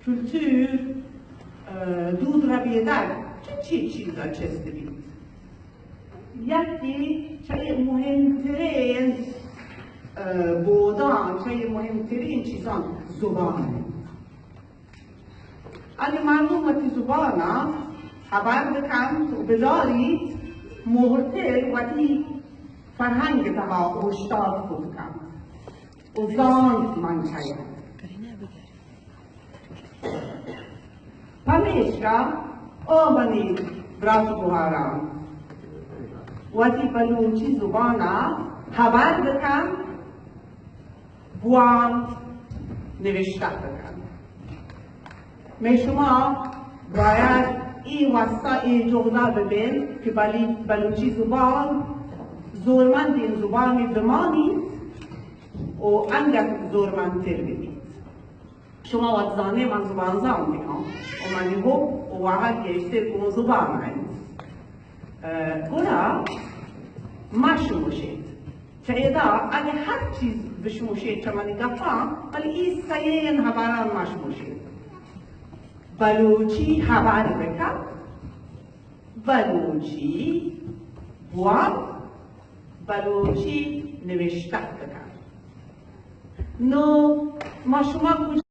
کلتور، اه، دود ربیدگ چہ چی چیزا چست بیت؟ یکی چہ مهمترین، اه، بودان، چہ مهمترین چیزان زبان انت. اگه مردم وتی زبانا هبر بکنت و بداریت، مهرتر وتی فرهنگ تها اوشتات کت کنت و زانت من کیم. پمیشکا او منی برات گوهاران، وتی بلوچی زبانا هبر بکن، بوان، نوشته بکن. می شما باید ای واسطه، ای جهدا ببین که بلی-، بلوچی زبان زورمندین زبانی بمانی و انگت زورمندتر ببیت. شما وت زانه من زبان زانتی ها و منی حب و واهگ گیشتر گون زبان انت. اه، گڑا مش مشیت. چہ ادا اگه هر چیز بشموشیت چہ منی گپاں، ولی ای سئین هبران مش مشیت. بلوچی هبر بکن، بلوچی بوان، بلوچی نوشته بکن. نو ما شما کجا